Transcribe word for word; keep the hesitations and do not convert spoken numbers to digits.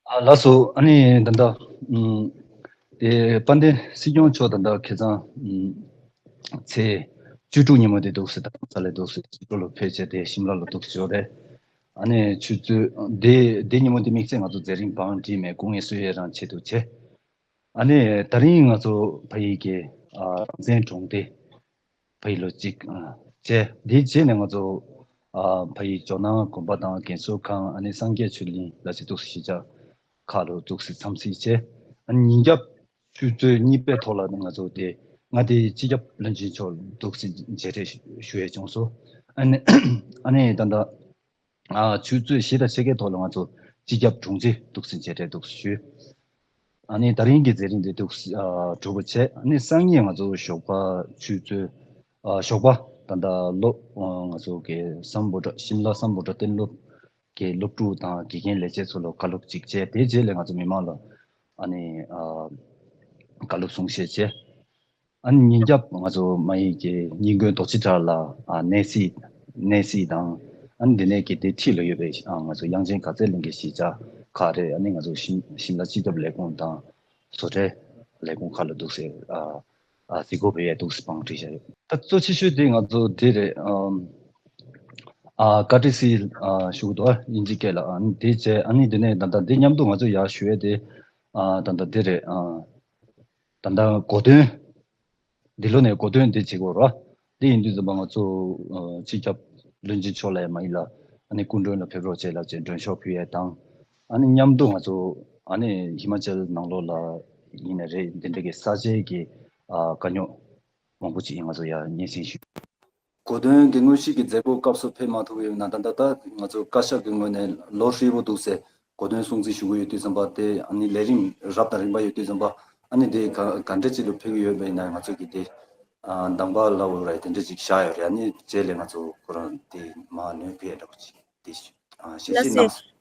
ཨ་ལགས་སོ། ཨ་ནི་ད་ལྟ་ཨམ་དེ་དཔལ་ལྡན་སྲིད་སྐྱོང་མཆོག་ད་ལྟ་ཁ་སང་ཨམ་ཚེས་བཅུ་དྲུག་ཉིན་མོ་དེ་འདུག་སེ་ད་ལྟ་ལས་འདུག་སེ་ཕྱི་དྲོ་ལ་ཕེབས་བྱས་དེ་ཤིམ་ལ་ལ་འདུག་སེ་ཡོད་རེད། ཨ་ནི་ཆུ་ཚོད་དེ་དེ་ཉིན་མོ་དེ་དམིགས་བསལ་ང་ཚོ་མཛད་རིམ་བང་བསྒྲིགས་མེད། སྐུ་ངལ་གསོ་ཡས་རང་ཆེད་དུ་བྱས། ཨ་ནི་ད་རིང་ང་ཚོ་ཕ་ཡུལ་གྱི་ཨ་རང་བཙན་སྒྲུང་སྡེ་ཕ་ཡུལ་ལོ་གཅིག་ཨ་བྱས། དེའི་རྗེས་ནས་ང་ཚོ་ཨ་ཕ་ཡུལ་ཇོ་ནང་དགོན་པ་དང་རྒན་གསོ་ཁང་། ཨ་ནི་སངས་རྒྱས་ཆོས་གླིང་ལ་ཅི་འདུག་སེ་གཞིས་ཆགས་ཁག་ལ་འདུག་སེ་འཚམས་གཟིགས་བྱས། ཨ་ནི་ཉིན་རྒྱབ་ཆུ་ཚོད་གཉིས་པའི་ཐོག་ལ་ང་ཚོ་དེ་ང་དེ་སྤྱི་ཁྱབ་བློན་ཆེན་མཆོག་འདུག་སེ་མཇལ་འཕྲད་ཞུ་ཡས་བྱུང་སོང་། ཨ་ནི་ཨ་ནི་ད་ལྟ་ཨ་ཆུ་ཚོད་བཞི་དང་ཕྱེད་ཀའི་ཐོག་ལ་ང་ཚོ་སྤྱི་ཁྱབ་དྲུང་ཆེ་འདུག་སེ་མཇལ་འཕྲད་འདུག་སེ་ཞུས། ཨ་ནི་ད་རིང་གི་མཛད་རིམ་དེ་འདུག་སེ་ཨ་གྲུབ་པ་བྱས། ཨ་ནི་སང་ཉིན་ང་ཚོ་ཞོགས་པ་ཆུ་ཚོད་ཨ་ཞོགས་པ་ད་ལྟ་སློབ་ཨ་ང་ཚོ་གི་སམ་བྷོ་ཊ་ཤིམ་ལ་སམ་བྷོ་ཊ་གཏན་སློབ་ཀྱི་སློབ་ཕྲུག་དང་དགེ་རྒན་ལས་བྱེད་ཚོ་ལ་བཀའ་སློབ་ཅིག་བྱས། དེའི་རྗེས་ལ་ང་ཚོ་མི་མང་ལ་ཨ་ནི་ཨ་བཀའ་སློབ་གསུང་བཤད་བྱས། ཨ་ནི་ཉིན་རྒྱབ་ང་ཚོ་མ་ཡིག་གི་ཉིན་དགོན་རྡོ་རྗེ་གྲྭ་ལ་ཨ་གནས་གཟིགས་གནས་གཟིགས་དང་། ཨ་ནི་འདི་ནས་ཀྱི་དེ་འཁྲིས་ལ་ཡོད་པའི་ཨ་ང་ཚོ་དབྱངས་ཅན་དགའ་ཚལ་གླིང་གི་གཞིས་ཆགས་ཁག་རེད། ཨ་ནི་ང་ཚོ་ཤིམ་ཤིམ་ལ་སྤྱི་ཁྱབ་ལས་ཁུངས་དང་བཟོ་གྲྭའི་ལས་ཁུངས་ཁག་ལ་འདུག་སེ་ཨ་ཨ་གཟིགས་སྐོར་བྱེད་ཡས་འདུག་སེ་བང་བསྒྲིགས་བཞག་ཡོད། ད་གཙོ་ཆེ་ཤོས་དེ་ང་ཚོ་དེ་རེད། ཨམ་ཨ་བཀའ་དྲིན་སི་ཨ་ཞུ་གི་འདུག་ཨ་དབྱིན་ཇི་སྐད་ལ། ཨ་ནི་དེ་བྱས། ཨ་ནི་འདི་ནས་ད་ལྟ་འདི་མཉམ་དུ་ང་ཚོ་ཡར་ཞུ་ཡས་དེ་ཨ་ད་ལྟ་དེ་རེད། ཨ་ད་ལྟ་གོ་སྟོན། འདི་ལོ་ནས་གོ་སྟོན་འདི་བྱེད་དགོས་ར། འདི་ཡིན་དུས་ཙམ་པ་ང་ཚོ་ཨ་སྤྱི་ཁྱབ་བློན་ཆེན་མཆོག་ལ་ཡང་མ་ཡིན་ལ། ཨ་ནི་སྐུ་མགྲོན་ལ་ཕེབས་རོགས་བྱེད་ལབ་བྱས་མགྲོན་ཤོག་ཕུལ་ཡས་དང་། ཨ་ནི་མཉམ་དུ་ང་ཚོ་ཨ་ནི་ཧི་མ་ཅལ་ནང་ལོགས་ལ་ཡིན་ན་རེད། འདི་འདྲ་གི་ས་ཆའི་གི་ཨ་དཀའ་རྙོག་མང་པོ་ཅིག་ང་ཚོ་ཡར་སྙན་སེང་ཞུས། གོ་སྟོན་གྱི་དངོས་གཞི་གི་མཛད་སྒོ་སྐབས་སུ་ཕེབས་མ་ཐུབ་ཡོད་ན། ད་ལྟ་ད་ང་ཚོ་བཀའ་ཤག་གི་ངོས་ནས་ལོ་ཧྲིལ་པོ་འདུག་སེ་གོ་སྟོན་སྲུང་བརྩི་ཞུ་གི་ཡོད་དུས་ཙམ་པ། དེ་ཨ་ནི་ལས་རིམ་རབ་དང་རིམ་པ་ཡོད་དུས་ཙམ་པ། ཨ་ནི་དེ་ག་ག་འདྲ་ཅིག་ལ་ཕེབས་ཀྱི་ཡོད་པ་ཡིན་ན་ང་ཚོ་གི་དེ་ཨ་འདམ་པ་ལ་འོ་ར་དེ་འདྲ་ཅིག་བཞག་ཡོད་རེད། ཨ་ནི་རྗེས་ལ་ང་ཚོ་ཁོ་རང་དེ་མ་ནོན་ཕེ་འདྲ་པོ་ཅིག་དེ་ཨ་ཞལ་བཞེས་གནང་སོང་།